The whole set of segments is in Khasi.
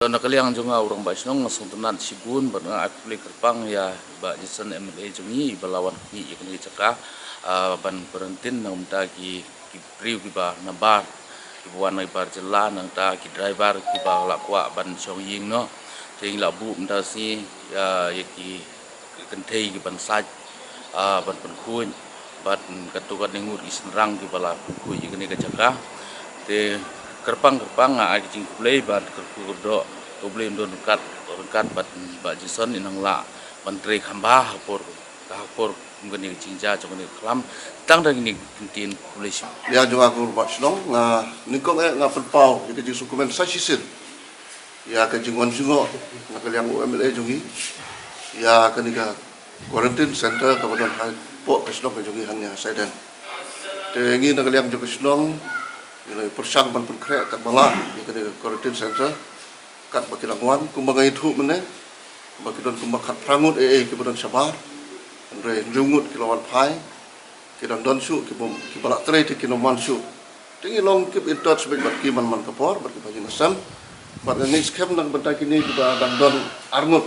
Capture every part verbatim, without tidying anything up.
Na ka liang jong nga u rangbah shnong nga sngewtynnat shibun bad nga ai khublei kyrpang ïa i Bah Jason M L A jong ngi iba la wan khmih ïa kane ka jaka, ah, ban quarantine na ka bynta ki, ki briew kiba nabar, kiba wan na ki bar jylla, nangta ki driver kiba la kwah ban shong ïing noh. Te ngi la buh mynta ka sngi, ah, ïa ki kynthei kiban sait, ah, ban pynkhuid bad katto katne ngut ki shynrang kiba la pynkhuid ïa kane ka jaka. Te kyrpang kyrpang nga ai ka jingkhublei bad kyrkhu kyrdoh, khublei ym don ryngkat ryngkat bad Bah Jason, i nang lah ban trei kham bha ha por, ha por kum kane ka jingjia jong kane ka khlam. Tang da kine ki kyntien, khublei shibun. Ïa jong nga kum u rangbah shnong, nga nyngkong eh nga pynpaw ïa ka jingsngewkmen sa shisien ïa ka jingwan jngoh na ka liang u M L A jong ngi ïa kane ka quarantine center kaba don hapoh ka shnong ka jong ngi hangne ha Saiden. Te ngi na ka liang jong ka shnong ngi la pyrshang ban pynkhreh katba lah ïa kane ka quarantine center, katba ki dang wan, kumba nga ïathuh mynne ba ki don kumba khatphra ngut eh, eh, kiba don shabar, hynrei hynriew ngut ki la wan phai, ki dang don shuh, kiba, kiba lah trei te kin ym wan shuh. Te ngi long keep in touch bad, bad ki man man ka por bad kiba ïeng ha sem. Bad nga ngeit skhem na ka bynta kine kiba dang don arngut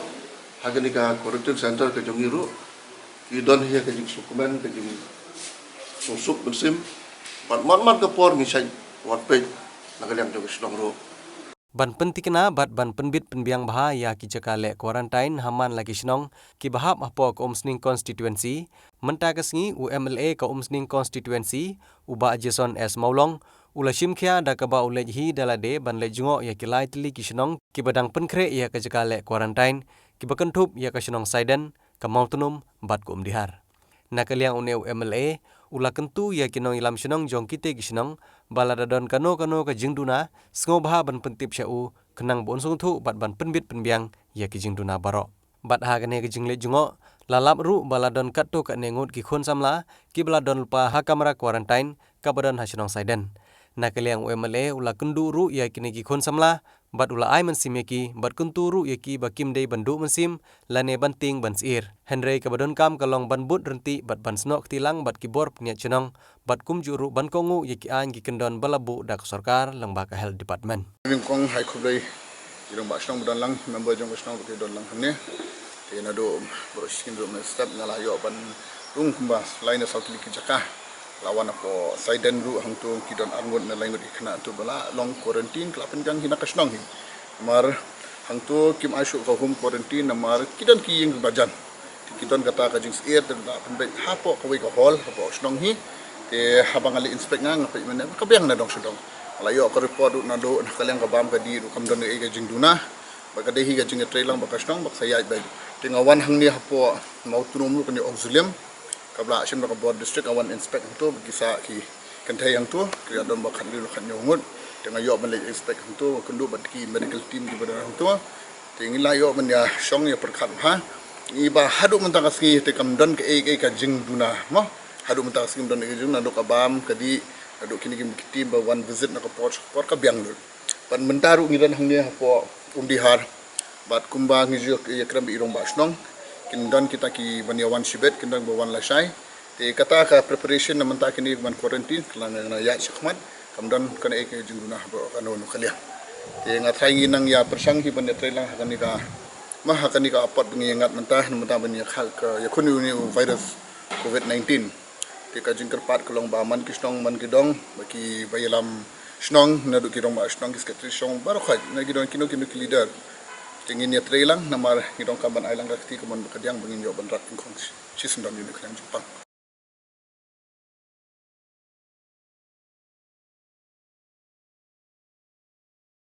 ha kane ka quarantine center ka jong ngi ruh ki don hi ïa ka jingsngewkmen, ka jingsngewsuk mynsiem. Bad man man ka por ngi shait wan peit na ka liang jong ka shnong ruh. Ban pynthikna bad ban pynbit pynbiang bha ïa ki jaka leh quarantine ha man la ki shnong kiba hap hapoh ka Umsning constituency, mynta ka sngi u M L A ka Umsning constituency, u Bah Jason S Mawlong, u la shim khia da kaba u leit hi da lade ban leit jngoh ïa ki lai tylli ki shnong kiba dang pynkhreh ïa ka jaka leh quarantine, kiba kynthup ïa ka shnong Saiden, ka Mawtnum bad ka Umdihar. Na ka liang une u M L A u la kyntu ïa ki nongïalam shnong jong kitei ki shnong ba lada don kano kano ka jingduna, sngewbha ban pyntip sha u, khnang ba un sngewthuh bad ban pynbit pynbiang ïa ki jingduna baroh. Bad ha kane ka jingleit jngoh la lap ruh ba la don katto katne ngut ki khun samla kiba la don lypa ha kamra quarantine kaba don ha shnong Saiden. Na ka liang u M L A u la kynduh ruh ïa kine ki khun samla bad u la ai mynsiem ïa ki bad kyntu ruh ïa ki ba kim dei ban duh mynsiem lane ban tieng ban syier. Hynrei kaba donkam ka long ban bud ryntih bad ban snoh kti lang bad ki bor pynïaid shnong bad kumjuh ruh ban kohnguh ïa ki aiñ ki kyndon ba la buh da ka sorkar lyngba ka health department. Nyngkong ai khublei ïa i rangbah shnong ba don lang, member jong ka shnong ba ki don lang hangne. Te naduh baroh shisien ruh mynstep nga la ïoh ban rung kumba lai ne saw tylli ki jaka. La wan hapoh Saiden ruh hangto ki don arngut ne laingut ki khynnah hangto ba la long quarantine, ki la pynjah hi na ka shnong hi. Namar hangto kim ai shuh ka home quarantine namar ki don ki ïing ba jan. Te ki don kata ka jingsyier te la pynbeit hapoh kawei ka hall hapoh shnong hi. Te haba nga leit inspect nga, nga peit mynne ka biang na dong sha dong. Nga la ïoh ka report ruh naduh na ka liang ka bam ka dih ruh kam don ei ka jingduna. Ba ka dei hi ka jingïatreilang ba ka shnong ba ka sa ïaid beit. Te nga wan hangne hapoh Mawtnum ruh kane Auxilium. Kaba la shim da ka bor district, nga wan inspect hangto ba ki sah ki kynthei hangto, ki la don ba khathynriew khathynñiew ngut. Te nga ïoh ban leit inspect hangto, kynduh bad ki medical team kiba don hangto. Te ngi la ïoh ban ïa shong ïa pyrkhat bha. Ngi ba haduh mynta ka sngi te kam don kaei kaei ka jingduna mo. Haduh mynta ka sngi kam don kaei ka jingduna, naduh ka bam ka dih, naduh kine ki team ba wan visit na ka por sha ka por ka biang lut. Bad mynta ruh ngi don hangne hapoh Umdihar. Bad kumba ngi ju ïakren bad i rangbah shnong, kin don kita kiban ïa wan shibit, kin don ba wan lashai. Te kata ka preparation na mynta kine ban quarantine, ka la ngan ïaid shakhmat, kam don kane ka jingduna hapoh kano kano ka liang. Te nga tharai ngi nang ïa pyrshang hi ban ïatreilang ha kane ka, ma ha kane ka apot ba ngi ïa ngat mynta, na mynta ban ïa khal ka ïakhun ïa une u virus covid nineteen. Te ka jingkyrpad ka long ba man ki shnong man ki dong, ba ki ba ïalam shnong, naduh ki rangbah shnong, ki secretary shnong baroh khoit, na ki don kino kino ki leader. Te ngin ïatreilang namar ngi donkam ban ai lang ka kti ka mon ba ka diang ba ngin ïoh ban rat nyngkong shi, shisyndon ïa une u khñiang jingpang.